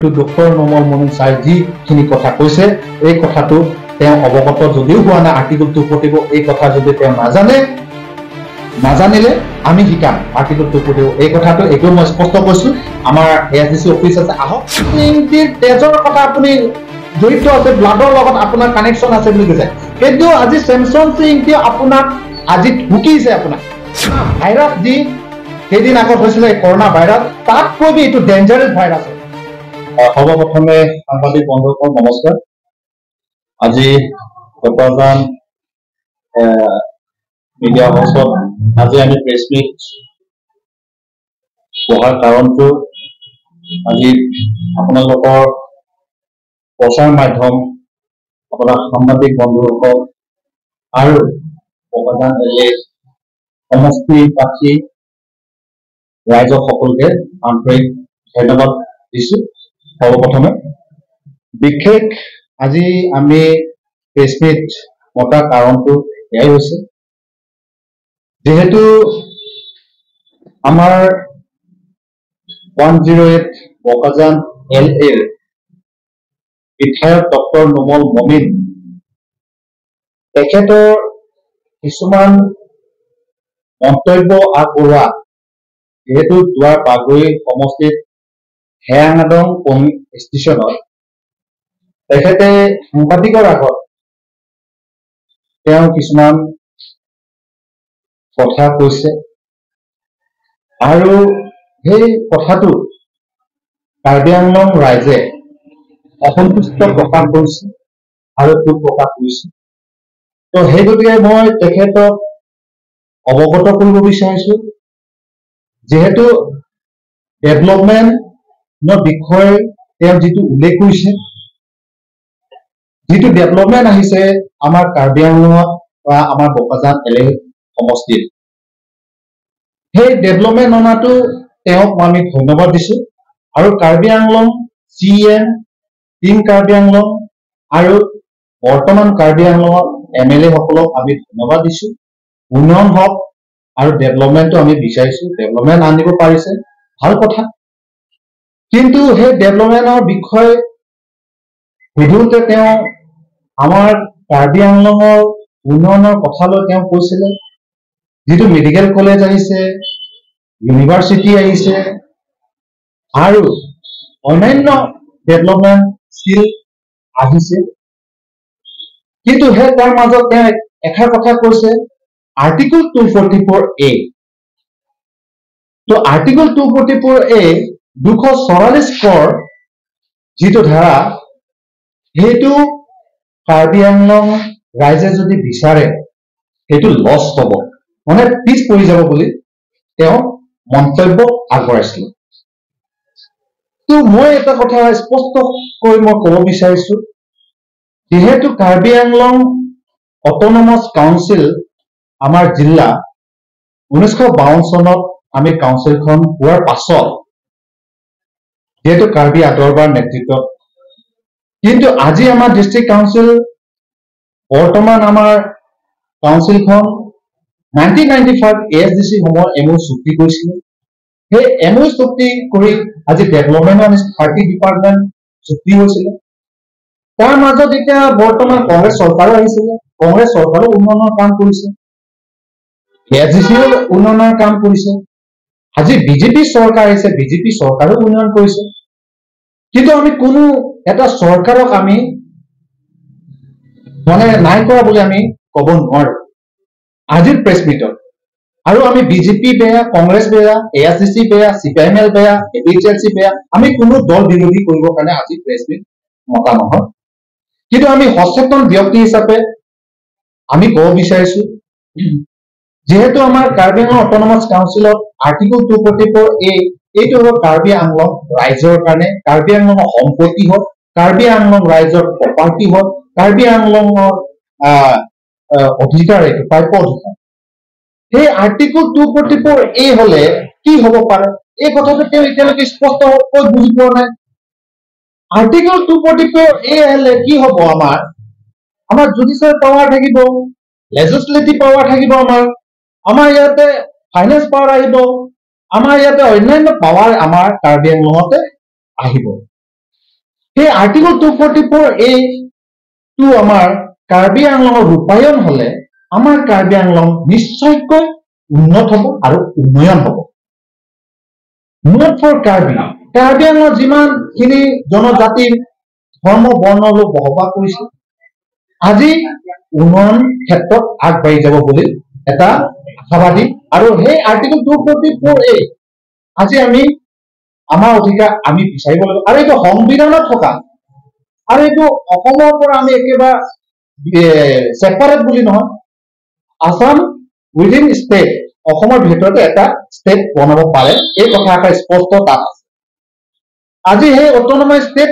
Doctor Nomal মমিন sir যিখিনি কথা কৈছে, এই কথাটো তেওঁ অৱগত যদিও হোৱা নাই, আৰ্টিকল 244 এই কথা যদি তেওঁ নাজানে, নাজানিলে আমি শিকাম আৰ্টিকল 244 এই কথাটো। এইটো মই স্পষ্ট কৈছো। আমাৰ এ এছ ডি চি অফিচ আছে, আহক। তেজৰ কথা আপুনি জড়িত আছে, ব্লাডৰ লগত আপোনাৰ কানেকশ্যন আছে বুলি কৈছে, কিন্তু আজি চেমচন চি ইংতি আপোনাক আজি ঢুকিছে। আপোনাক ভাইৰাছ যি কেইদিন আগত হৈছিলে কৰোণা ভাইৰাছ, তাতকৈ এইটো ডেঞ্জাৰাছ ভাইৰাছ। সৰ্বপ্ৰথমে সাংবাদিক বন্ধুসকল নমস্কাৰ। আজি বোকাজান মিডিয়া হাউচত আজি আমি প্ৰেছ মিট বহাৰ কাৰণটো আজি আপোনালোকৰ প্ৰচাৰ মাধ্যম, আপোনাৰ সাংবাদিক বন্ধুসকল আৰু বোকাজান এল এ সমষ্টিবাসী ৰাইজক সকলোকে আন্তৰিক ধন্যবাদ দিছো। সৰ্বপ্ৰথমে বিশেষ আজি আমি প্ৰেছ মিট মতাৰ কাৰণটো এয়াই হৈছে, যিহেতু আমাৰ 108 বোকাজান এল এৰ বিধায়ক ডক্টৰ নোমল মমিন তেখেতৰ কিছুমান মন্তব্য আগবঢ়োৱা, যিহেতু দুৱাৰ বাগৰি সমষ্টিত হেয়াঙাদং ষ্টেচনত তেখেতে সাংবাদিকৰ আগত তেওঁ কিছুমান কথা কৈছে আৰু সেই কথাটো কাৰ্বি আংলং ৰাইজে অসন্তুষ্ট প্ৰকাশ কৰিছে আৰু দুখ প্ৰকাশ কৰিছে। তো সেই গতিকে মই তেখেতক অৱগত কৰিব বিচাৰিছো, যিহেতু ডেভেলপমেণ্টৰ বিষয়ে তেওঁ যিটো উল্লেখ কৰিছে, যিটো ডেভেলপমেণ্ট আহিছে আমাৰ কাৰ্বি আংলঙত বা আমাৰ বোকাজান এল এ সমষ্টিত, সেই ডেভেলপমেণ্ট অনাটো তেওঁক আমি ধন্যবাদ দিছো। আৰু Karbi Anglong C M, team Karbi Anglong আৰু বৰ্তমান কাৰ্বি আংলঙৰ এম এল এ সকলক আমি ধন্যবাদ দিছো। উন্নয়ন হওক আৰু ডেভেলপমেণ্টটো আমি বিচাৰিছো, ডেভেলপমেণ্ট আনিব পাৰিছে, ভাল কথা। কিন্তু সেই ডেভেলপমেণ্টৰ বিষয়ে সোধোতে তেওঁ আমাৰ কাৰ্বি আংলঙৰ উন্নয়নৰ কথালৈ তেওঁ কৈছিলে, যিটো মেডিকেল কলেজ আহিছে, ইউনিভাৰ্চিটি আহিছে আৰু অন্যান্য ডেভেলপমেণ্ট স্কিল আহিছে। কিন্তু সেই তাৰ মাজত তেওঁ এষাৰ কথা কৈছে, আৰ্টিকল 244 এ। তো আৰ্টিকল 244 এ, 244 কৰ যিটো ধাৰা, সেইটো কাৰ্বি আংলং ৰাইজে যদি বিচাৰে সেইটো লছ হ'ব, মানে পিছ পৰি যাব বুলি তেওঁ মন্তব্য আগবঢ়াইছিলে। তো মই এটা কথা স্পষ্টকৈ মই ক'ব বিচাৰিছো, যিহেতু কাৰ্বি আংলং অট'নমাছ কাউন্সিল আমাৰ জিলা 1952 চনত আমি কাউন্সিলখন হোৱাৰ পাছত, যিহেতু কাৰ্বি আদৰবাৰ নেতৃত্বত, কিন্তু আজি আমাৰ ডিষ্ট্ৰিক্ট কাউন্সিল, বৰ্তমান আমাৰ কাউন্সিলখন 1995 এ এছ ডি চি সময়ত এম ইউ চুক্তি কৰিছিলে। সেই এম ইউ চুক্তি কৰি আজি ডেভেলপমেণ্ট আনিছে, 30 ডিপাৰ্টমেণ্ট চুক্তি হৈছিলে। তাৰ মাজত এতিয়া বৰ্তমান কংগ্ৰেছ চৰকাৰো আহিছিলে, কংগ্ৰেছ চৰকাৰো উন্নয়নৰ কাম কৰিছে, এ এছ ডি চিও উন্নয়নৰ কাম কৰিছে। আজি বিজেপি চৰকাৰ আহিছে, বিজেপি চৰকাৰেও উন্নয়ন কৰিছে। কিন্তু আমি কোনো এটা চৰকাৰক আমি মানে নাই কৰা বুলি আমি ক'ব নোৱাৰো আজিৰ প্ৰেছ মিটত। আৰু আমি বিজেপি বেয়া, কংগ্ৰেছ বেয়া, এ এছ ডি চি বেয়া, C P I am L বেয়া, A P H L C বেয়া, আমি কোনো দল বিৰোধী কৰিবৰ কাৰণে আজি প্ৰেছ মিট মতা নহয়। কিন্তু আমি সচেতন ব্যক্তি হিচাপে আমি ক'ব বিচাৰিছো, যিহেতু আমাৰ কাৰ্বি আংলং অট'নমাছ কাউন্সিলত আৰ্টিকল 244 এ, এইটো হ'ল কাৰ্বি আংলং ৰাইজৰ কাৰণে, কাৰ্বি আংলঙৰ সম্পত্তি হওক, কাৰ্বি আংলং ৰাইজৰ প্ৰপাৰ্টি হওক, কাৰ্বি আংলঙৰ অধিকাৰ, এইটো প্ৰাপ্য অধিকাৰ। সেই আৰ্টিকল 244 এ হলে কি হব পাৰে, এই কথাটো তেওঁ এতিয়ালৈকে স্পষ্টকৈ বুজি পোৱা নাই। আৰ্টিকল 244 এ হলে কি হব, আমাৰ জুডিচিয়েল পাৱাৰ থাকিব, লেজিছলেটিভ পাৱাৰ থাকিব, আমাৰ ইয়াতে ফাইনেন্স পাৱাৰ আহিব, আমাৰ ইয়াতে অন্যান্য পাৱাৰ আমাৰ কাৰ্বি আংলঙতে আহিব। সেই আৰ্টিকল 244 এ টো আমাৰ কাৰ্বি আংলঙৰ ৰূপায়ণ হলে আমাৰ কাৰ্বি আংলং নিশ্চয়কৈ উন্নত হ'ব আৰু উন্নয়ন হ'ব। Not for Karbi, Karbi আংলঙত যিমানখিনি জনজাতিৰ ধৰ্ম বৰ্ণ লোক বসবাস কৰিছে আজি উন্নয়ন ক্ষেত্ৰত আগবাঢ়ি যাব বুলি এটা আশাবাদী। আৰু সেই আৰ্টিকল 244 এ আজি আমি আমাৰ অধিকাৰ আমি বিচাৰিব লাগিব। আৰু এইটো সংবিধানত থকা আৰু এইটো অসমৰ পৰা আমি একেবাৰে ছেপাৰেট বুলি নহয়, আছাম উইদিন ষ্টেট, অসমৰ ভিতৰতে এটা ষ্টেট বনাব পাৰে, এই কথা এটা স্পষ্ট তাত আছে। আজি সেই অট'নমাছ ষ্টেট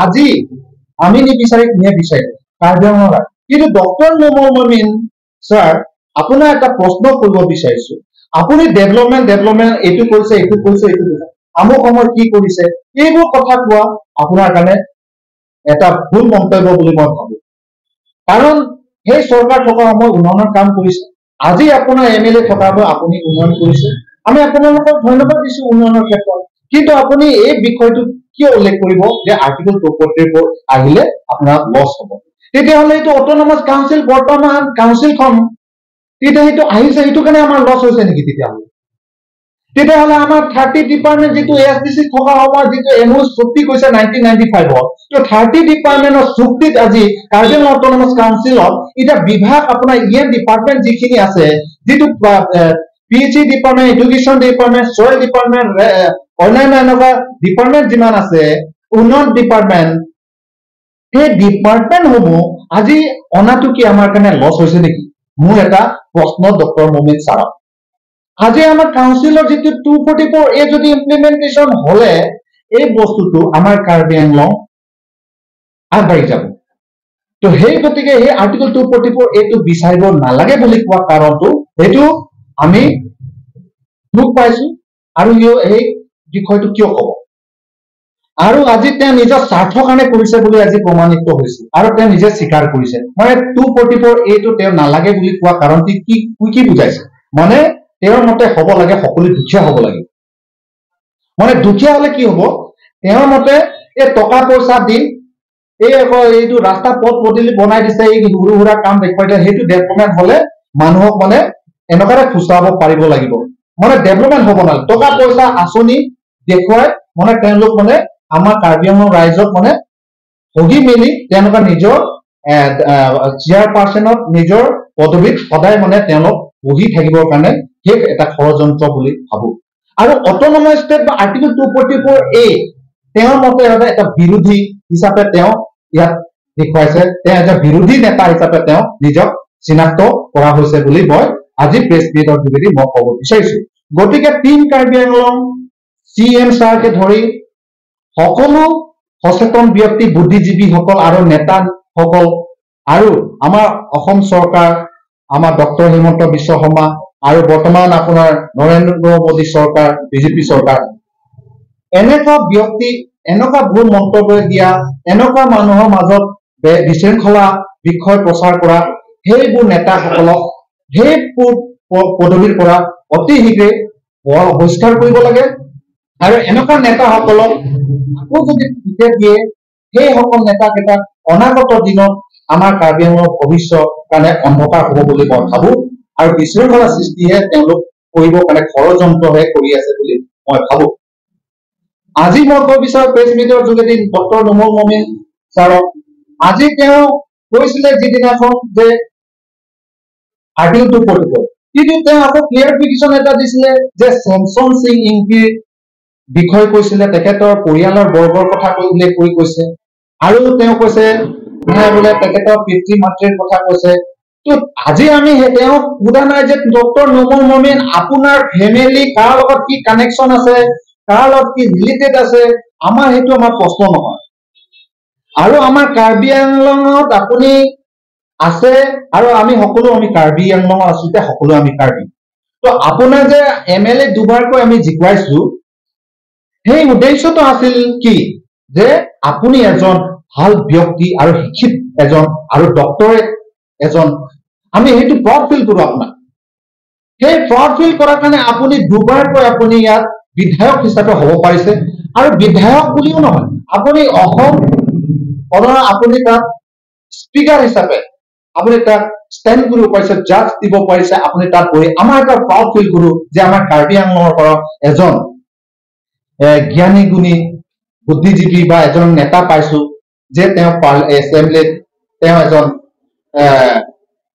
আজি আমি নিবিচাৰি কোনে বিচাৰিব কাৰ্বি আংলঙৰ। কিন্তু ডক্টৰ নোমল মমিন ছাৰ, আপোনাৰ এটা প্ৰশ্ন কৰিব বিচাৰিছো, আপুনি ডেভেলপমেণ্ট ডেভেলপমেণ্ট এইটো কৰিছে, এইটো কৰিছে, এইটো কৰিছে, আমুক সময়ত কি কৰিছে, এইবোৰ কথা কোৱা আপোনাৰ কাৰণে এটা ভুল মন্তব্য বুলি মই ভাবো। কাৰণ সেই চৰকাৰ থকা সময়ত উন্নয়নৰ কাম কৰিছে, আজি আপোনাৰ এম এল এ থকা সময়ত আপুনি উন্নয়ন কৰিছে, আমি আপোনালোকক ধন্যবাদ দিছো উন্নয়নৰ ক্ষেত্ৰত। কিন্তু আপুনি এই বিষয়টো কিয় উল্লেখ কৰিব যে আৰ্টিকল 244 আহিলে আপোনাৰ লছ হ'ব? তেতিয়াহ'লে এইটো অট'নমাছ কাউন্সিল, বৰ্তমান কাউন্সিলখন তেতিয়া সেইটো আহিছে, সেইটো কাৰণে আমাৰ লছ হৈছে নেকি? তেতিয়াহ'লে আমাৰ 30 ডিপাৰ্টমেণ্ট যিটো এছ ডি চি থকা সময়ত যিটো এম অ' চুক্তি কৰিছে 1995ত, তো 30 ডিপাৰ্টমেণ্টৰ চুক্তিত আজি কাৰ্বি আংলং অট'নমাছ কাউন্সিলত এতিয়া বিভাগ আপোনাৰ ই এম ডিপাৰ্টমেণ্ট যিখিনি আছে, যিটো P H E department, education department, soil department, অন্যান্য এনেকুৱা ডিপাৰ্টমেণ্ট যিমান আছে, উন্নয়ন ডিপাৰ্টমেণ্ট, সেই ডিপাৰ্টমেণ্টসমূহ আজি অনাটো কি আমাৰ কাৰণে লছ হৈছে নেকি? মোৰ এটা প্ৰশ্ন ডক্টৰ মমিন ছাৰক। আজি আমাৰ কাউন্সিলৰ যিটো 244 এ যদি ইমপ্লিমেণ্টেশ্যন হলে এই বস্তুটো আমাৰ কাৰ্বি আংলং আগবাঢ়ি যাব। তো সেই গতিকে সেই আৰ্টিকল 244 এইটো বিচাৰিব নালাগে বুলি কোৱা কাৰণটো সেইটো আমি দুখ পাইছো। আৰু এই বিষয়টো কিয় কব? আৰু আজি তেওঁ নিজৰ স্বাৰ্থৰ কাৰণে কৰিছে বুলি আজি প্ৰমাণিত হৈছে আৰু তেওঁ নিজে স্বীকাৰ কৰিছে। মানে 244 এইটো তেওঁ নালাগে বুলি কোৱা কাৰণটো কি কি বুজাইছে? মানে তেওঁৰ মতে হ'ব লাগে সকলো দুখীয়া হ'ব লাগে। মানে দুখীয়া হলে কি হ'ব? তেওঁৰ মতে এই টকা পইচা দি এই আকৌ এইটো ৰাস্তা পথ পদূলি বনাই দিছে, এই সৰু সুৰা কাম দেখুৱাই দিয়ে, সেইটো ডেভেলপমেণ্ট হলে মানুহক মানে এনেকুৱাৰে ফুচাব পাৰিব লাগিব, মানে ডেভেলপমেণ্ট হ'ব নালাগে, টকা পইচা আঁচনি দেখুৱাই মানে তেওঁলোক মানে আমাৰ কাৰ্বি আংলং ৰাইজক মানে ঠগি মেলি তেওঁলোকে নিজৰ চেয়াৰপাৰ্চনত নিজৰ পদবীত সদায় মানে তেওঁলোক বহি থাকিবৰ কাৰণে সেই এটা ষড়যন্ত্ৰ বুলি ভাবো। আৰু অট'নমাছ ষ্টেট বা আৰ্টিকল 244 এ তেওঁৰ মতে এটা বিৰোধী হিচাপে তেওঁ ইয়াত দেখুৱাইছে, তেওঁ এজন বিৰোধী নেতা হিচাপে তেওঁ নিজক চিনাক্ত কৰা হৈছে বুলি মই আজি প্ৰেছ মিটৰ যোগেদি মই ক'ব বিচাৰিছো। গতিকে team Karbi Anglong, C M ছাৰকে ধৰি সকলো সচেতন ব্যক্তি, বুদ্ধিজীৱীসকল আৰু নেতাসকল আৰু আমাৰ অসম চৰকাৰ, আমাৰ ডক্টৰ হিমন্ত বিশ্ব শৰ্মা আৰু বৰ্তমান আপোনাৰ নৰেন্দ্ৰ মোদী চৰকাৰ, বিজেপি চৰকাৰ, এনেকুৱা ব্যক্তি, এনেকুৱা ভুল মন্তব্য দিয়া, এনেকুৱা মানুহৰ মাজত বিশৃংখলা বিষয় প্ৰচাৰ কৰা সেইবোৰ নেতাসকলক সেইবোৰ পদবীৰ পৰা অতি শীঘ্ৰে বহিষ্কাৰ কৰিব লাগে। আৰু এনেকুৱা নেতাসকলক আকৌ যদি টিকেট দিয়ে, সেইসকল নেতাকেইটাক অনাগত দিনত আমাৰ কাৰ্বি আংলঙৰ ভৱিষ্যত কাৰণে অন্ধকাৰ হ'ব বুলি মই ভাবো। আৰু বিশৃংখলা সৃষ্টিহে তেওঁলোক কৰিবৰ কাৰণে ষড়যন্ত্ৰহে কৰি আছে বুলি মই ভাবো। আজি মই ক'ব বিচাৰো প্ৰেছ মিটৰ যোগেদি ডক্টৰ নোমল মমিন ছাৰক, আজি তেওঁ কৈছিলে যিদিনাখন যে আৰ্টিকল 244, কিন্তু তেওঁ আকৌ ক্লিয়াৰিফিকেশ্যন এটা দিছিলে যে চেমচন সিং ইংকিৰ বিষয় কৈছিলে, তেখেতৰ পৰিয়ালৰ বৰ্গৰ কথা উল্লেখ কৰি কৈছে, আৰু তেওঁ কৈছে বোলে তেখেতৰ পিতৃ মাতৃৰ কথা কৈছে। তো আজি আমি তেওঁক সোধা নাই যে ডক্টৰ নোমল মমিন আপোনাৰ ফেমিলি কাৰ লগত কি কানেকশ্যন আছে, কাৰ লগত কি ৰিলেটেড আছে, আমাৰ সেইটো আমাৰ প্ৰশ্ন নহয়। আৰু আমাৰ কাৰ্বি আংলঙত আপুনি আছে আৰু আমি সকলো আমি কাৰ্বি আংলঙত আছো, এতিয়া সকলো আমি কাৰ্বি। তো আপোনাৰ যে এম এল এ দুবাৰকৈ আমি জিকুৱাইছো, সেই উদ্দেশ্যটো আছিল কি যে আপুনি এজন ভাল ব্যক্তি আৰু শিক্ষিত এজন আৰু ডক্টৰেট এজন, আমি সেইটো প্ৰাউড ফিল কৰো আপোনাক। সেই প্ৰাউড ফিল কৰাৰ কাৰণে আপুনি দুবাৰকৈ আপুনি ইয়াত বিধায়ক হিচাপে হ'ব পাৰিছে। আৰু বিধায়ক বুলিও নহয়, আপুনি অসম আপুনি তাত স্পীকাৰ হিচাপে আপুনি তাত ষ্টেণ্ড কৰিব পাৰিছে, জাজ দিব পাৰিছে, আপুনি তাত বহি আমাৰ এটা প্ৰাউড ফিল কৰো যে আমাৰ কাৰ্বি আংলঙৰ পৰা এজন জ্ঞানী গুণী বুদ্ধিজীৱী বা এজন নেতা পাইছো যে তেওঁ এছেম্বলিত তেওঁ এজন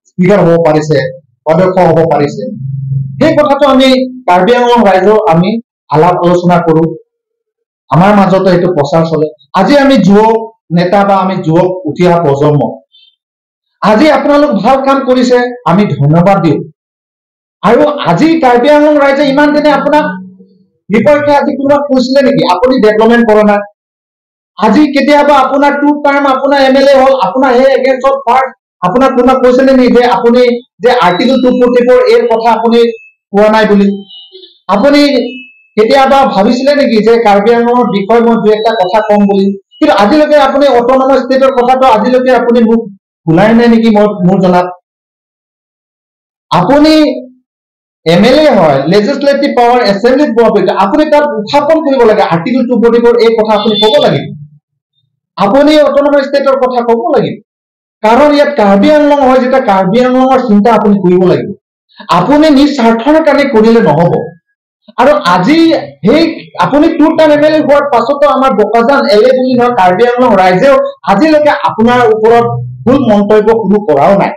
স্পীকাৰ হ'ব পাৰিছে, অধ্যক্ষ হ'ব পাৰিছে। সেই কথাটো আমি কাৰ্বি আংলং ৰাইজেও আমি আলাপ আলোচনা কৰো, আমাৰ মাজতো সেইটো প্ৰচাৰ চলে। আজি আমি যুৱ নেতা বা আমি যুৱক উঠি অহা প্ৰজন্ম, আজি আপোনালোক ভাল কাম কৰিছে, আমি ধন্যবাদ দিওঁ। আৰু আজি কাৰ্বি আংলং ৰাইজে ইমান দিনে আপোনাক বিপক্ষে আজি কোনোবা কৈছিলে নেকি আপুনি ডেভেলপমেণ্ট কৰা নাই? আজি কেতিয়াবা আপোনাৰ 2 টাৰ্ম আপোনাৰ এম এল এ হ'ল, আপোনাৰ সেই এগেইনষ্টত ফাৰ্ষ্ট আপোনাক কোনোবা কৈছিলে নেকি যে আপুনি যে আৰ্টিকল 244 এৰ কথা আপুনি কোৱা নাই বুলি? আপুনি কেতিয়াবা ভাবিছিলে নেকি যে কাৰ্বি আংলঙৰ বিষয়ে মই দুই এটা কথা কম বুলি? কিন্তু আজিলৈকে আপুনি অট'নমাছ ষ্টেটৰ কথাটো আজিলৈকে আপুনি মোক খোলাই নাই নেকি মোৰ জনাত? আপুনি এম এল এ হয়, লেজিছলেটিভ পাৱাৰ এছেম্বলিত পোৱা ব্যক্তি, আপুনি তাত উত্থাপন কৰিব লাগে আৰ্টিকল 244 এই কথা আপুনি ক'ব লাগিব, আপুনি অট'নমাছ ষ্টেটৰ কথা ক'ব লাগিব। কাৰণ ইয়াত কাৰ্বি আংলং হয় যেতিয়া কাৰ্বি আংলঙৰ চিন্তা আপুনি কৰিব লাগিব, আপুনি নিজ স্বাৰ্থৰ কাৰণে কৰিলে নহ'ব। আৰু আজি সেই আপুনি 2 টাৰ্ম এম এল এ হোৱাৰ পাছতো আমাৰ বোকাজান এল এ বুলি নহয়, কাৰ্বি আংলং ৰাইজেও আজিলৈকে আপোনাৰ ওপৰত ভুল মন্তব্য কোনো কৰাও নাই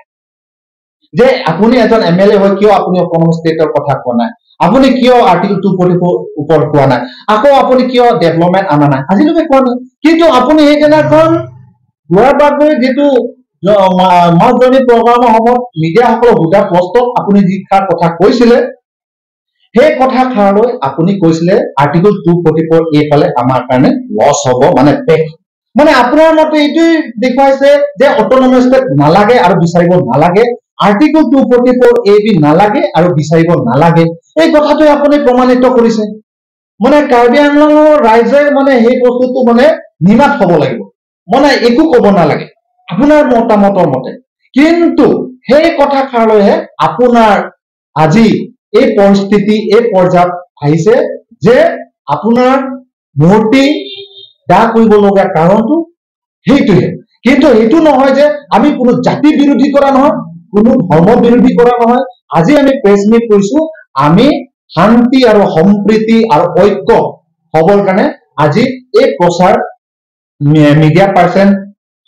যে আপুনি এজন এম এল এ হৈ কিয় আপুনি অট'নমাছ ষ্টেটৰ কথা কোৱা নাই, আপুনি কিয় আৰ্টিকল 244 ওপৰত কোৱা নাই, আকৌ আপুনি কিয় ডেভেলপমেণ্ট অনা নাই, আজিলৈকে কোৱা নাই। কিন্তু আপুনি সেইদিনাখন লোৱাৰ যিটো মাছ জইনিং প্ৰগ্ৰামৰ সময়ত মিডিয়াসকলক সোধা প্ৰশ্নত আপুনি যিষাৰ কথা কৈছিলে, সেই কথাষাৰলৈ আপুনি কৈছিলে আৰ্টিকল 244 এইফালে আমাৰ কাৰণে লছ হ'ব, মানে বেক, মানে আপোনাৰ মতে এইটোৱেই দেখুৱাইছে যে অট'নমাছ ষ্টেট নালাগে আৰু বিচাৰিব নালাগে, আৰ্টিকল 244 এ বি নালাগে আৰু বিচাৰিব নালাগে, এই কথাটোৱে আপুনি প্ৰমাণিত কৰিছে। মানে কাৰ্বি আংলঙৰ ৰাইজে মানে সেই বস্তুটো মানে নিমাত হ'ব লাগিব, মানে একো ক'ব নালাগে আপোনাৰ মতামতৰ মতে। কিন্তু সেই কথাষাৰলৈহে আপোনাৰ আজি এই পৰিস্থিতি এই পৰ্যায়ত আহিছে যে আপোনাৰ মূৰ্তি দাহ কৰিব লগা কাৰণটো সেইটোহে। কিন্তু সেইটো নহয় যে আমি কোনো জাতি বিৰোধী কৰা নহয়, কোনো ধৰ্ম বিৰোধী কৰা নহয়। আজি আমি প্ৰেছ মিট কৰিছো, আমি শান্তি আৰু সম্প্ৰীতি আৰু ঐক্য হ'বৰ কাৰণে আজি এই প্ৰচাৰ মিডিয়া পাৰ্চন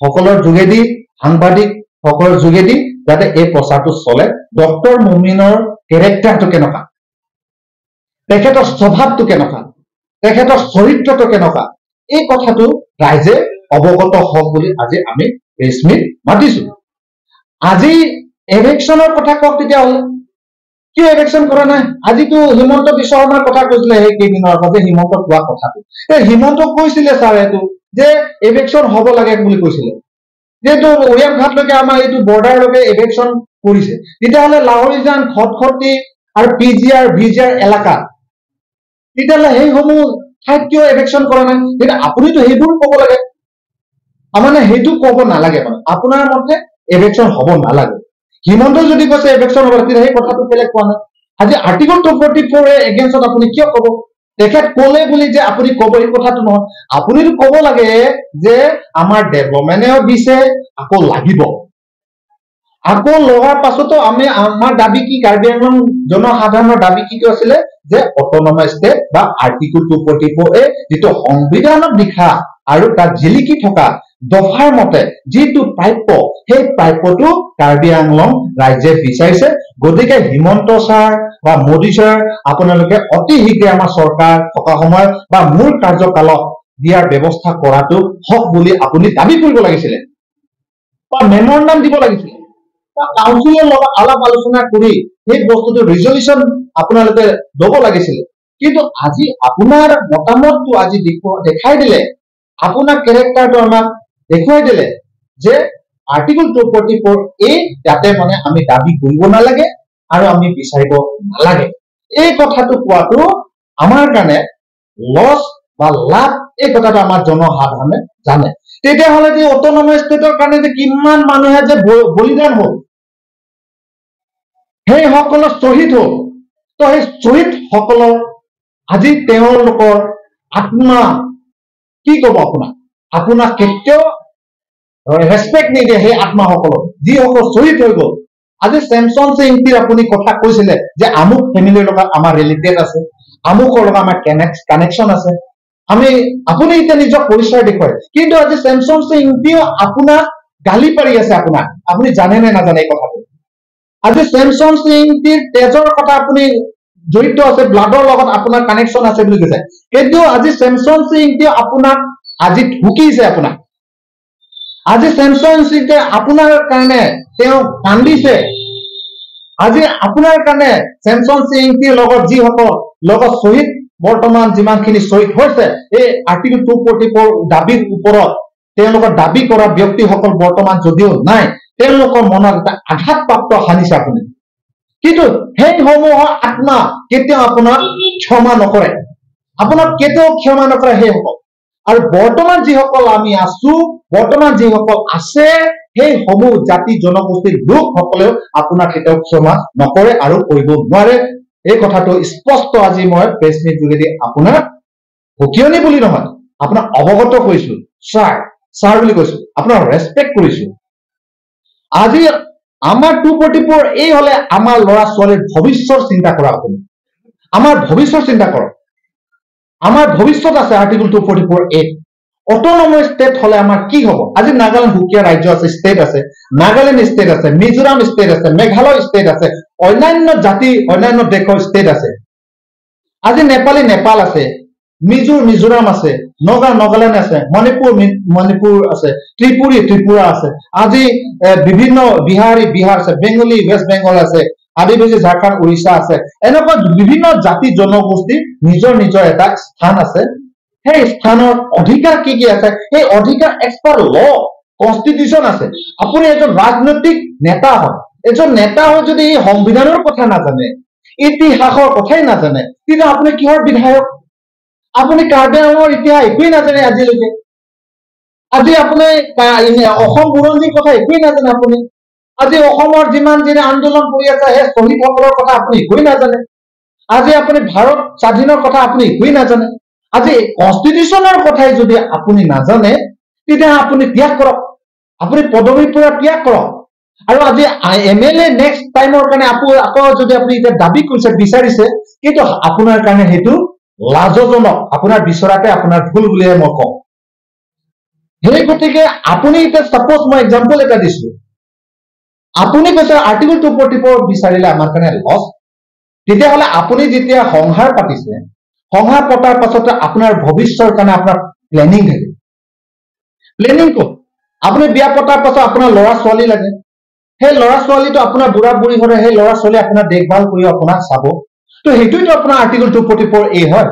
সকলৰ যোগেদি, সাংবাদিক সকলৰ যোগেদি যাতে এই প্ৰচাৰটো চলে। ডক্টৰ মুমিনৰ কেৰেক্টাৰটো কেনেকুৱা, তেখেতৰ স্বভাৱটো কেনেকুৱা, তেখেতৰ চৰিত্ৰটো কেনেকুৱা, এই কথাটো ৰাইজে অৱগত হওক বুলি আজি আমি প্ৰেছ মিট মাতিছো। আজি এভেকশ্যনৰ কথা কওক, তেতিয়াহ'লে কিয় এভেকশ্যন কৰা নাই? আজিতো হিমন্ত বিশ্ব শৰ্মাৰ কথা কৈছিলে সেই কেইদিনৰ আগতে, হিমন্ত কোৱা কথাটো, এই হিমন্তক কৈছিলে ছাৰ এইটো যে এভেকশ্যন হ'ব লাগে বুলি কৈছিলে, যিহেতু উৰিয়ামঘাটলৈকে আমাৰ এইটো বৰ্ডাৰলৈকে এভেকশ্যন কৰিছে, তেতিয়াহ'লে লাহৰীজান, খটখটি আৰু P G R, V G R এলেকা, তেতিয়াহ'লে সেইসমূহ ঠাইত কিয় এভেকশ্যন কৰা নাই? তেতিয়া আপুনিতো সেইবোৰ ক'ব লাগে, মানে সেইটো ক'ব নালাগে, মানে আপোনাৰ মতে এভেকশ্যন হ'ব নালাগে। হিমন্তই যদি কৈছে এভেকশ্যন হ'ব, তেতিয়া সেই কথাটো কেলে কোৱা নাই? আজি আৰ্টিকল 244 এগেইনষ্টত আপুনি কিয় ক'ব? তেখেত ক'লে বুলি যে আপুনি ক'ব এই কথাটো নহয়, আপুনিতো ক'ব লাগে যে আমাৰ ডেভেলপমেণ্টেও দিছে, আকৌ লাগিব, আকৌ লগাৰ পাছতো আমি আমাৰ দাবী কি, কাৰ্বি আংলং জনসাধাৰণৰ দাবী কি আছিলে যে অট'নমাছ ষ্টেট বা আৰ্টিকল 244 এ যিটো সংবিধানত লিখা আৰু তাত জিলিকি থকা দফাৰ মতে যিটো প্ৰাপ্য, সেই প্ৰাপ্যটো কাৰ্বি আংলং ৰাজ্যে বিচাৰিছে। গতিকে হিমন্ত ছাৰ বা মোদী ছাৰ, আপোনালোকে অতি শীঘ্ৰে আমাৰ চৰকাৰ থকা সময়ত বা মোৰ কাৰ্যকালত দিয়াৰ ব্যৱস্থা কৰাটো হওক বুলি আপুনি দাবী কৰিব লাগিছিলে, বা মেমৰেণ্ডাম দিব লাগিছিলে, বা কাউন্সিলৰ লগত আলাপ আলোচনা কৰি সেই বস্তুটো ৰিজলিউশ্যন আপোনালোকে ল'ব লাগিছিলে। কিন্তু আজি আপোনাৰ মতামতটো আজি দেখাই দিলে, আপোনাৰ কেৰেক্টাৰটো আমাক দেখুৱাই দিলে যে আৰ্টিকল 244 এ যাতে মানে আমি দাবী কৰিব নালাগে আৰু আমি বিচাৰিব নালাগে। এই কথাটো কোৱাটো আমাৰ কাৰণে লছ বা লাভ, এই কথাটো আমাৰ জনসাধাৰণে জানে। তেতিয়াহ'লে যে অট'নমাছ ষ্টেটৰ কাৰণে যে কিমান মানুহে যে বলিদান হ'ল, সেই সকলৰ শ্বহীদ হ'ল, তো সেই শ্বহীদ সকলৰ আজি তেওঁলোকৰ আত্মা কি ক'ব আপোনাক? আপোনাক কেতিয়াও ৰেচপেক্ট নিদিয়ে সেই আত্মাসকলক যিসকল শ্বহীদ হৈ গ'ল। আজি চেমচন সিংটিৰ আপুনি কথা কৈছিলে যে আমুক ফেমিলিৰ লগত আমাৰ ৰিলেটেড আছে, আমুকৰ লগত আমাৰ কানেকশ্যন আছে, আমি আপুনি এতিয়া নিজক পৰিচয় দেখুৱায়। কিন্তু আজি চেমচন সিংটিও আপোনাক গালি পাৰি আছে আপোনাক, আপুনি জানে নে নাজানে এই কথাটো? আজি চেমচন সিংটিৰ তেজৰ কথা আপুনি জড়িত আছে, ব্লাডৰ লগত আপোনাৰ কানেকশ্যন আছে বুলি কৈছে, কিন্তু আজি চেমচন সিংটিও আপোনাক আজি ঢুকিছে আপোনাক। আজি চেমচন সিংটিয়ে আপোনাৰ কাৰণে তেওঁ কান্দিছে। আজি আপোনাৰ কাৰণে চেমচন সিংটিৰ লগত যিসকল লগত শ্বহীদ বৰ্তমান যিমানখিনি শ্বহীদ হৈছে, এই আৰ্টিকল 244 দাবীৰ ওপৰত তেওঁলোকৰ দাবী কৰা ব্যক্তিসকল বৰ্তমান যদিও নাই, তেওঁলোকৰ মনত এটা আঘাতপ্ৰাপ্ত সানিছে আপুনি। কিন্তু সেইসমূহৰ আত্মা কেতিয়াও আপোনাক ক্ষমা নকৰে, আপোনাক কেতিয়াও ক্ষমা নকৰে সেইসকল। আৰু বৰ্তমান যিসকল আমি আছো, বৰ্তমান যিসকল আছে, সেই সমূহ জাতি জনগোষ্ঠীৰ লোকসকলেও আপোনাক কেতিয়াও ক্ষমা নকৰে আৰু কৰিব নোৱাৰে। এই কথাটো স্পষ্ট আজি মই প্ৰেছ মিট যোগেদি আপোনাক সকিয়নি বুলি নহয়, আপোনাক অৱগত কৰিছো, ছাৰ ছাৰ বুলি কৈছো, আপোনাক ৰেচপেক্ট কৰিছো। আজি আমাৰ 244 এই হলে আমাৰ ল'ৰা ছোৱালীৰ ভৱিষ্যৰ চিন্তা কৰা, আপুনি আমাৰ ভৱিষ্যৰ চিন্তা কৰক। আমাৰ ভৱিষ্যত আছে আৰ্টিকল 244 এ। অট'নমাছ ষ্টেট হলে আমাৰ কি হব? আজি নাগালেণ্ড সুকীয়া ৰাজ্য আছে, ষ্টেট আছে, নাগালেণ্ড ষ্টেট আছে, মিজোৰাম ষ্টেট আছে, মেঘালয় ষ্টেট আছে, অন্যান্য জাতি অন্যান্য দেশৰ ষ্টেট আছে। আজি নেপালী নেপাল আছে, মিজোৰ মিজোৰাম আছে, নগা নগালেণ্ড আছে, মণিপুৰ মণিপুৰ আছে, ত্ৰিপুৰী ত্ৰিপুৰা আছে, আজি বিভিন্ন বিহাৰী বিহাৰ আছে, বেংগলী ৱেষ্ট বেংগল আছে, আদিবাসী ঝাৰখণ্ড উৰিষ্যা আছে। এনেকুৱা বিভিন্ন জাতি জনগোষ্ঠীৰ নিজৰ নিজৰ এটা স্থান আছে। সেই স্থানৰ অধিকাৰ কি কি আছে, সেই অধিকাৰ এক্সপাৰ ল কনষ্টিটিউচন আছে। আপুনি এজন ৰাজনৈতিক নেতা হয়, এজন নেতা হৈ যদি এই সংবিধানৰ কথা নাজানে, ইতিহাসৰ কথাই নাজানে, তেতিয়া আপুনি কিহৰ বিধায়ক? আপুনি কাৰ্বি আংলঙৰ ইতিহাস একোৱেই নাজানে আজিলৈকে। আজি আপুনি অসম বুৰঞ্জীৰ কথা একোৱেই নাজানে। আপুনি আজি অসমৰ যিমান যিনে আন্দোলন কৰি আছে সেই শ্বহীদসকলৰ কথা আপুনি একোৱেই নাজানে। আজি আপুনি ভাৰত স্বাধীনৰ কথা আপুনি একোৱেই নাজানে। আজি কনষ্টিটিউচনৰ কথাই যদি আপুনি নাজানে, তেতিয়া আপুনি ত্যাগ কৰক, আপুনি পদবীৰ পৰা ত্যাগ কৰক। আৰু আজি এম এল এ নেক্সট টাইমৰ কাৰণে আকৌ যদি আপুনি এতিয়া দাবী কৰিছে, বিচাৰিছে, কিন্তু আপোনাৰ কাৰণে সেইটো লাজজনক, আপোনাৰ বিচৰাতে আপোনাৰ ভুল বুলিহে মই কওঁ। সেই গতিকে আপুনি এতিয়া চাপ'জ মই এক্সাম্পল এটা দিছো, আপুনি কৈছে আৰ্টিকল 244 বিচাৰিলে আমাৰ কাৰণে লছ। তেতিয়াহ'লে আপুনি যেতিয়া সংসাৰ পাতিছে, সংসাৰ পতাৰ পাছতে আপোনাৰ ভৱিষ্যৰ কাৰণে আপোনাৰ প্লেনিং থাকে। প্লেনিং ক'ত? আপুনি বিয়া পতাৰ পাছত আপোনাৰ ল'ৰা ছোৱালী লাগে, সেই ল'ৰা ছোৱালীটো আপোনাৰ বুঢ়া বুঢ়ী হলে সেই ল'ৰা ছোৱালী আপোনাৰ দেখভাল কৰি আপোনাক চাব। তো সেইটোৱেতো আপোনাৰ আৰ্টিকল 244 এ হয়,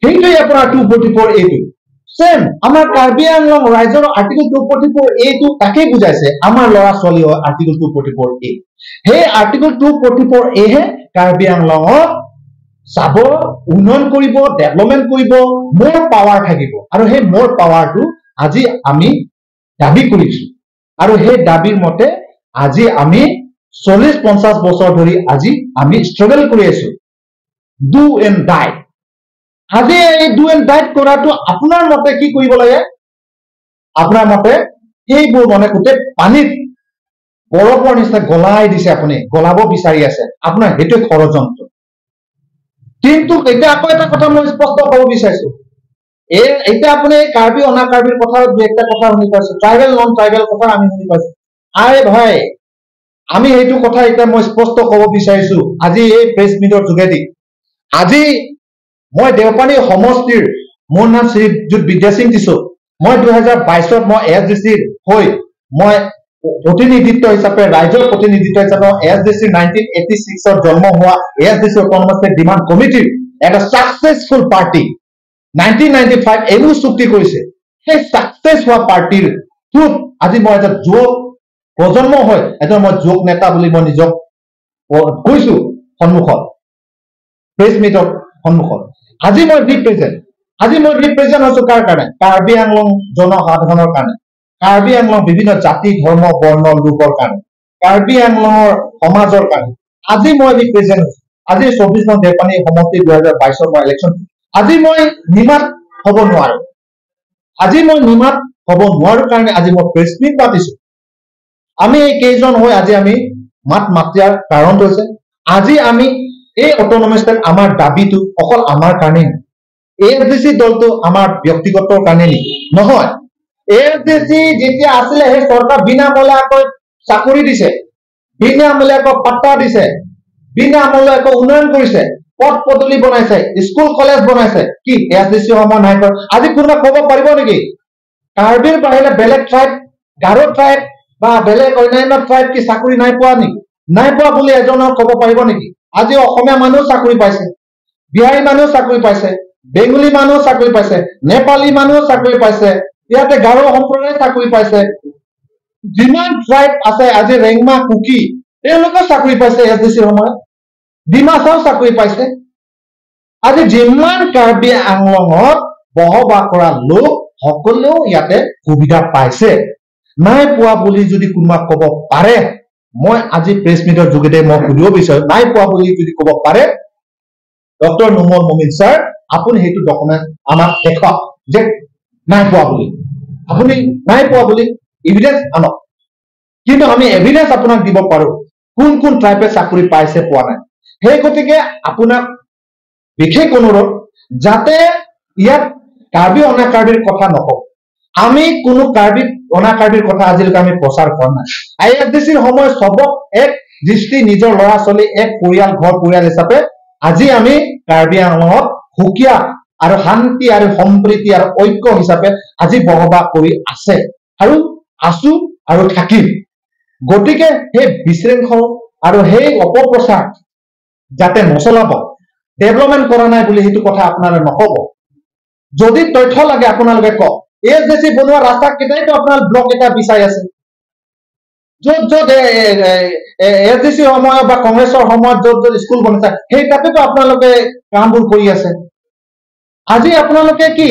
সেইটোৱে আপোনাৰ 244 এটো চেম আমাৰ কাৰ্বি আংলং ৰাইজৰ আৰ্টিকল 244 এটো তাকেই বুজাইছে, আমাৰ ল'ৰা ছোৱালী হয় আৰ্টিকল 244 এ। সেই আৰ্টিকল 244 এহে কাৰ্বি আংলঙত চাব, উন্নয়ন কৰিব, ডেভেলপমেণ্ট কৰিব, মোৰ পাৱাৰ থাকিব। আৰু সেই মোৰ পাৱাৰটো আজি আমি দাবী কৰিছো, আৰু সেই দাবীৰ মতে আজি আমি 40-50 বছৰ ধৰি আজি আমি ষ্ট্ৰাগল কৰি আছো, do and ডাই। আজি এই do and ডাইট কৰাটো আপোনাৰ মতে কি কৰিব লাগে? আপোনাৰ মতে সেইবোৰ মানে গোটেই পানীত বৰফৰ নিচিনা গলাই দিছে, আপুনি গলাব বিচাৰি আছে, আপোনাৰ সেইটোৱে ষড়যন্ত্ৰ। কিন্তু এতিয়া আকৌ এটা কথা মই স্পষ্ট ক'ব বিচাৰিছো, এই এতিয়া আপুনি কাৰ্বি অনা কাৰ্বিৰ কথা দুই একটা কথা শুনি পাইছো, ট্ৰাইবেল নন ট্ৰাইবেল কথা আমি শুনি পাইছো। আৰে ভাই, আমি সেইটো কথা এতিয়া মই স্পষ্ট ক'ব বিচাৰিছো আজি এই প্ৰেছ মিটৰ যোগেদি। আজি মই দেওপানী সমষ্টিৰ, মোৰ নাম শ্ৰীযুত বিদ্যাসিং টিছো, মই 2022ত মই এছ ডি চিৰ হৈ মই প্ৰতিনিধিত্ব হিচাপে, ৰাইজৰ প্ৰতিনিধিত্ব হিচাপে এছ ডি চিৰ 1986ত জন্ম হোৱা S D C autonomous demand কমিটিৰ এটা ছাকচেছফুল পাৰ্টি 1995 এইবোৰ চুক্তি কৰিছে। সেই ছাকচেছ হোৱা পাৰ্টিৰ থ্ৰুত আজি মই এটা যুৱ প্ৰজন্ম হৈ এজন মই যুৱক নেতা বুলি মই নিজক কৈছো সন্মুখত, প্ৰেছ মিটৰ সন্মুখত। আজি মই ৰিপ্ৰেজেণ্ট, আজি মই ৰিপ্ৰেজেণ্ট হৈছো কাৰ কাৰণে? কাৰ্বি আংলং জনসাধাৰণৰ কাৰণে, কাৰ্বি আংলং বিভিন্ন জাতি ধৰ্ম বৰ্ণ লোকৰ কাৰণে, কাৰ্বি আংলঙৰ সমাজৰ কাৰণে আজি মই ৰিপ্ৰেজেণ্ট হৈছো। আজি 24 নং দেওপানী সমষ্টি 2022ত মই ইলেকশ্যন, আজি মই নিমাত হ'ব নোৱাৰো, আজি মই নিমাত ক'ব নোৱাৰো কাৰণে আজি মই প্ৰেছ মিট পাতিছো। আমি এই কেইজন হৈ আজি আমি মাত মাতিয়াৰ কাৰণটো হৈছে আজি আমি এই অট'নমাছ ষ্টেট আমাৰ দাবীটো অকল আমাৰ কাৰণে, এ এছ ডি চি দলটো আমাৰ ব্যক্তিগতৰ কাৰণে নেকি? নহয়। এ এছ ডি চি যেতিয়া আছিলে সেই চৰকাৰ বিনামূলীয়াকৈ চাকৰি দিছে, বিনামূলীয়াকৈ পাট্টা দিছে, বিনামূলীয়াকৈ উন্নয়ন কৰিছে, পথ পদূলি বনাইছে, স্কুল কলেজ বনাইছে। কি এ এছ ডি চি সময় নাই কৰা? আজি কোনোবা ক'ব পাৰিব নেকি কাৰ্বিৰ বাহিৰে বেলেগ ট্ৰাইব, গাৰো ট্ৰাইব বা বেলেগ অন্যান্য ট্ৰাইব কি চাকৰি নাই পোৱা নেকি? নাই পোৱা বুলি এজনৰ ক'ব পাৰিব নেকি? আজি অসমীয়া মানুহ চাকৰি পাইছে, বিহাৰী মানুহ চাকৰি পাইছে, বেংগলী মানুহ চাকৰি পাইছে, নেপালী মানুহ চাকৰি পাইছে, ইয়াতে গাৰো সম্প্ৰদায় চাকৰি পাইছে, যিমান ট্ৰাইব আছে আজি ৰেংমা কুকি তেওঁলোকেও চাকৰি পাইছে এছ ডি চিৰ সময়ত, ডিমাচাও চাকৰি পাইছে। আজি যিমান কাৰ্বি আংলঙত বসবাস কৰা লোক সকলেও ইয়াতে সুবিধা পাইছে। নাই পোৱা বুলি যদি কোনোবা ক'ব পাৰে, মই আজি প্ৰেছ মিটৰ যোগেদি মই সুধিব বিচাৰো, নাই পোৱা বুলি যদি ক'ব পাৰে ডক্টৰ নুমল মমিন ছাৰ, আপুনি সেইটো ডকুমেণ্ট আমাক দেখুৱাওক যে নাই পোৱা বুলি, আপুনি নাই পোৱা বুলি এভিডেন্স আনক। কিন্তু আমি এভিডেন্স আপোনাক দিব পাৰো কোন কোন ট্ৰাইবে চাকৰি পাইছে পোৱা নাই। সেই গতিকে আপোনাক বিশেষ অনুৰোধ যাতে ইয়াত কাৰ্বি অনা কাৰ্বিৰ কথা নকওঁ, আমি কোনো কাৰ্বি অনা কাৰ্বিৰ কথা আজিলৈকে আমি প্ৰচাৰ কৰা নাই। I S D চিৰ সময়ত চবক এক দৃষ্টি, নিজৰ ল'ৰা ছোৱালী এক পৰিয়াল, ঘৰ পৰিয়াল হিচাপে আজি আমি কাৰ্বি আংলঙত সুকীয়া আৰু শান্তি আৰু সম্প্ৰীতি আৰু ঐক্য হিচাপে আজি বসবাস কৰি আছে আৰু আছো আৰু থাকিম। গতিকে সেই বিশৃংখল আৰু সেই অপপ্ৰচাৰ যাতে নচলাব, ডেভেলপমেণ্ট কৰা নাই বুলি সেইটো কথা আপোনালোকে নকব। যদি তথ্য লাগে আপোনালোকে কওক। এ এছ ডি চি বনোৱা ৰাস্তা কেইটাইতো আপোনাৰ ব্লক এটা বিচাৰি আছে, য'ত য'ত এছ ডি চিৰ সময়ত বা কংগ্ৰেছৰ সময়ত য'ত য'ত স্কুল বনাইছে সেই তাতেতো আপোনালোকে কামবোৰ কৰি আছে। আজি আপোনালোকে কি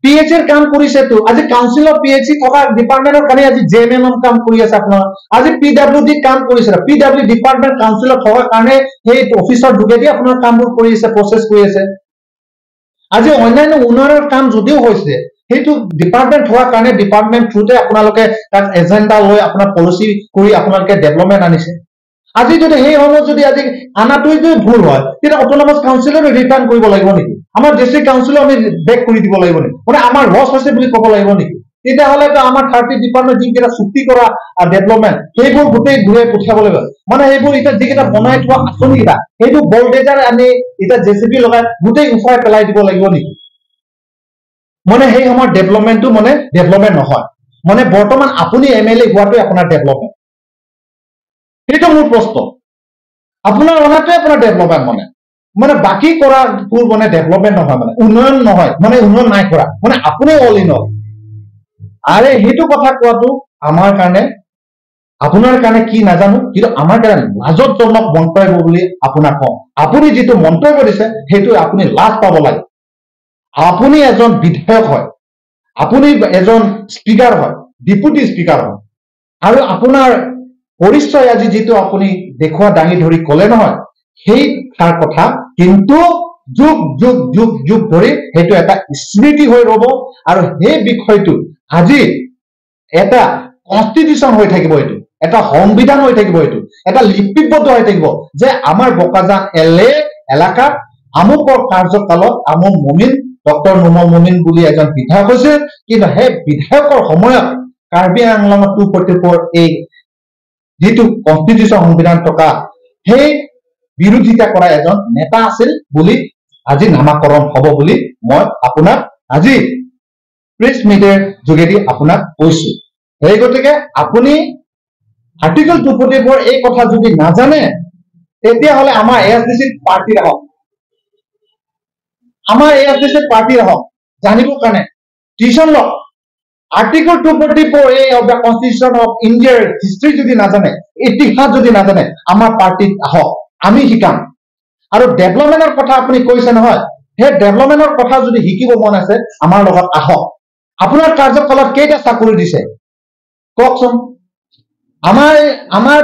পি এইচ এৰ কাম কৰিছেতো, আজি কাউন্সিলৰ পি এইচ ই থকা ডিপাৰ্টমেণ্টৰ কাৰণে আজি জে এম এম কাম কৰি আছে আপোনাৰ, আজি পি ডাব্লিউ ডি কাম কৰিছে, পি ডাব্লিউ ডিপাৰ্টমেণ্ট কাউন্সিলত থকাৰ কাৰণে সেই অফিচৰ যোগেদি আপোনাৰ কামবোৰ কৰি আছে, প্ৰচেছ কৰি আছে। আজি অন্যান্য উন্নয়নৰ কাম যদিও হৈছে সেইটো ডিপাৰ্টমেণ্ট হোৱাৰ কাৰণে ডিপাৰ্টমেণ্ট থ্ৰুতে আপোনালোকে তাক এজেণ্ডা লৈ আপোনাৰ পলিচি কৰি আপোনালোকে ডেভেলপমেণ্ট আনিছে। আজি যদি সেই সময়ত যদি আজি আনাটোৱে যদি ভুল হয় তেতিয়া অট'নমাছ কাউন্সিলৰো ৰিটাৰ্ণ কৰিব লাগিব নেকি? আমাৰ ডিষ্ট্ৰিক্ট কাউন্সিলো আমি বেক কৰি দিব লাগিব নেকি? মানে আমাৰ লছ হৈছে বুলি ক'ব লাগিব নেকি? তেতিয়াহ'লেতো আমাৰ থাৰ্টি ডিপাৰ্টমেণ্ট যিকেইটা চুক্তি কৰা ডেভেলপমেণ্ট সেইবোৰ গোটেই ঘূৰাই পঠিয়াব লাগিব। মানে সেইবোৰ এতিয়া যিকেইটা বনাই থোৱা আঁচনিকেইটা সেইটো বলডেজাৰ আনি এতিয়া জে চি বি লগাই গোটেই উফৰাই পেলাই দিব লাগিব নেকি? মানে সেই সময়ত ডেভেলপমেণ্টটো মানে ডেভেলপমেণ্ট নহয়, মানে বৰ্তমান আপুনি এম এল এ হোৱাটোৱে আপোনাৰ ডেভেলপমেণ্ট। সেইটো মোৰ প্ৰশ্ন, আপোনাৰ অনাটোৱে আপোনাৰ ডেভেলপমেণ্ট, মানে মানে বাকী কৰাবোৰ মানে ডেভেলপমেণ্ট নহয়, মানে উন্নয়ন নহয়, মানে উন্নয়ন নাই কৰা, মানে আপুনি অল ইন অল। আৰে সেইটো কথা কোৱাটো আমাৰ কাৰণে, আপোনাৰ কাৰণে কি নাজানো, কিন্তু আমাৰ কাৰণে লাজজনক মন্তব্য বুলি আপোনাক কওঁ। আপুনি যিটো মন্তব্য দিছে সেইটো আপুনি লাজ পাব লাগে। আপুনি এজন বিধায়ক হয়, আপুনি এজন স্পীকাৰ হয়, ডিপুটি স্পীকাৰ হয়, আৰু আপোনাৰ পৰিচয় আজি যিটো আপুনি দেখুওৱা দাঙি ধৰি কলে নহয়, সেই তাৰ কথা কিন্তু যুগ যুগ যুগ যুগ ধৰি সেইটো এটা স্মৃতি হৈ ৰব আৰু সেই বিষয়টো আজি এটা কনষ্টিটিউচন হৈ থাকিব, এইটো এটা সংবিধান হৈ থাকিব, এইটো এটা লিপিবদ্ধ হৈ থাকিব যে আমাৰ বোকাজান এল এ এলেকাত আমুকৰ কাৰ্যকালত আমুক মমিন, ডক্টৰ নুমল মমিন বুলি এজন বিধায়ক হৈছিল, কিন্তু সেই বিধায়কৰ সময়ত কাৰ্বি আংলঙত 244 এই যিটো কনষ্টিটিউচন সংবিধান থকা সেই বিৰোধিতা কৰা এজন নেতা আছিল বুলি আজি নামাকৰণ হব বুলি মই আপোনাক আজি প্ৰেছ মিটৰ যোগেদি আপোনাক কৈছো। সেই গতিকে আপুনি আৰ্টিকল 244 এই কথা যদি নাজানে তেতিয়াহ'লে আমাৰ এছ ডি চিত পাৰ্টি আহক, আমাৰ এছ ডি চিত পাৰ্টি আহক, জানিবৰ কাৰণে টিউচন লওক। Article 244 A of the constitution of ইণ্ডিয়াৰ হিষ্ট্ৰী যদি নাজানে, ইতিহাস যদি নাজানে, আমাৰ পাৰ্টিত আহক, আমি শিকাম। আৰু ডেভেলপমেণ্টৰ কথা আপুনি কৈছে নহয়, সেই ডেভেলপমেণ্টৰ কথা যদি শিকিব মন আছে আমাৰ লগত আহক। আপোনাৰ কাৰ্যকালত কেইটা চাকৰি দিছে কওকচোন? আমাৰ আমাৰ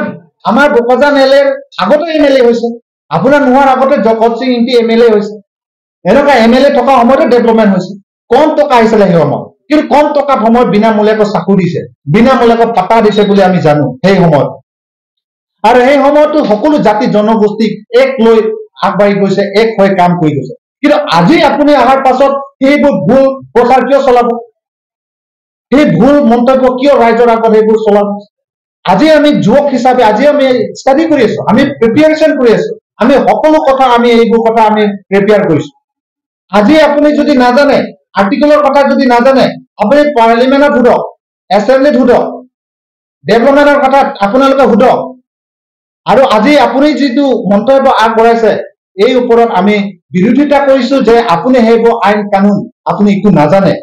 আমাৰ বোকাজান এল এৰ আগতে এম এল এ হৈছে, আপোনাৰ নোহোৱাৰ আগতে জগত সিং ইংতি এম এল এ হৈছে। এনেকুৱা এম এল এ থকা সময়তে ডেভেলপমেণ্ট হৈছে। কম টকা আহিছিলে সেই সময়ত, কিন্তু কম টকা সময়ত বিনামূলীয়াকৈ চাকৰি দিছে, বিনামূলীয়াকৈ পাতা দিছে বুলি আমি জানো সেই সময়ত। আৰু সেই সময়তো সকলো জাতি জনগোষ্ঠীক এক লৈ আগবাঢ়ি গৈছে, এক হৈ কাম কৰি গৈছে। কিন্তু আজি আপুনি অহাৰ পাছত সেইবোৰ ভুল প্ৰচাৰ কিয় চলাব? সেই ভুল মন্তব্য কিয় ৰাইজৰ আগত সেইবোৰ চলাব? আজি আমি যুৱক হিচাপে আজি আমি ষ্টাডি কৰি আছো, আমি প্ৰিপেয়াৰেশ্যন কৰি আছো, আমি সকলো কথা আমি এইবোৰ কথা আমি প্ৰিপেয়াৰ কৰিছো। আজি আপুনি যদি নাজানে, আৰ্টিকলৰ কথা যদি নাজানে, আপুনি পাৰ্লিমেণ্টত সোধক, এছেম্বলিত সোধক, ডেভেলপমেণ্টৰ কথা আপোনালোকে সোধক। আৰু আজি আপুনি যিটো মন্তব্য আগবঢ়াইছে এই ওপৰত আমি বিৰোধিতা কৰিছো যে আপুনি সেইবোৰ আইন কানুন আপুনি একো নাজানে।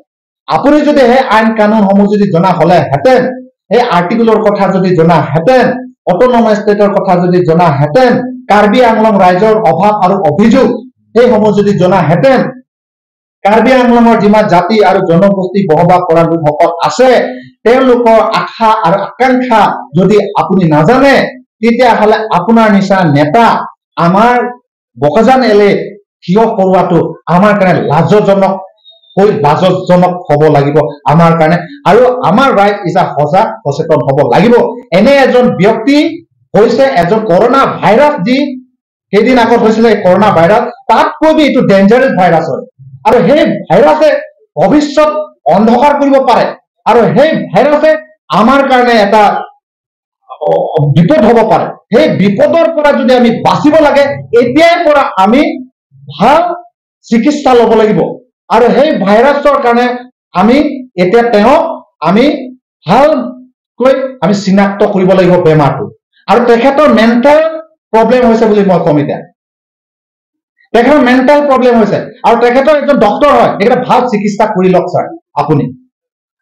আপুনি যদি সেই আইন কানুনসমূহ যদি জনা হলেহেঁতেন, সেই আৰ্টিকলৰ কথা যদি জনাহেঁতেন, অট'নমাছ ষ্টেটৰ কথা যদি জনাহেঁতেন, কাৰ্বি আংলং ৰাইজৰ অভাৱ আৰু অভিযোগ সেইসমূহ যদি জনাহেঁতেন, কাৰ্বি আংলঙৰ যিমান জাতি আৰু জনগোষ্ঠী বসবাস কৰা লোকসকল আছে তেওঁলোকৰ আশা আৰু আকাংক্ষা যদি আপুনি নাজানে, তেতিয়াহ'লে আপোনাৰ নিচিনা নেতা আমাৰ বকজান এলে থিয় কৰোৱাটো আমাৰ কাৰণে লাজজনক হৈ লাজজনক হ'ব লাগিব আমাৰ কাৰণে। আৰু আমাৰ ৰাইজ ইজা সজাগ সচেতন হ'ব লাগিব। এনে এজন ব্যক্তি হৈছে এজন কৰোণা ভাইৰাছ, যি কেইদিন আগত হৈছিলে কৰোণা ভাইৰাছ, তাতকৈ বি এইটো ডেঞ্জাৰাছ ভাইৰাছ হয়। আৰু সেই ভাইৰাছে ভৱিষ্যত অন্ধকাৰ কৰিব পাৰে, আৰু সেই ভাইৰাছে আমাৰ কাৰণে এটা বিপদ হ'ব পাৰে। সেই বিপদৰ পৰা যদি আমি বাচিব লাগে, এতিয়াৰ পৰা আমি ভাল চিকিৎসা ল'ব লাগিব। আৰু সেই ভাইৰাছৰ কাৰণে আমি এতিয়া তেওঁক আমি ভালকৈ আমি চিনাক্ত কৰিব লাগিব বেমাৰটো। আৰু তেখেতৰ মেণ্টেল প্ৰব্লেম হৈছে বুলি মই ক'ম। এতিয়া তেখেতৰ মেণ্টেল প্ৰব্লেম হৈছে আৰু তেখেতৰ এজন ডক্তৰ হয়, তেখেতে ভাল চিকিৎসা কৰি লওক ছাৰ। আপুনি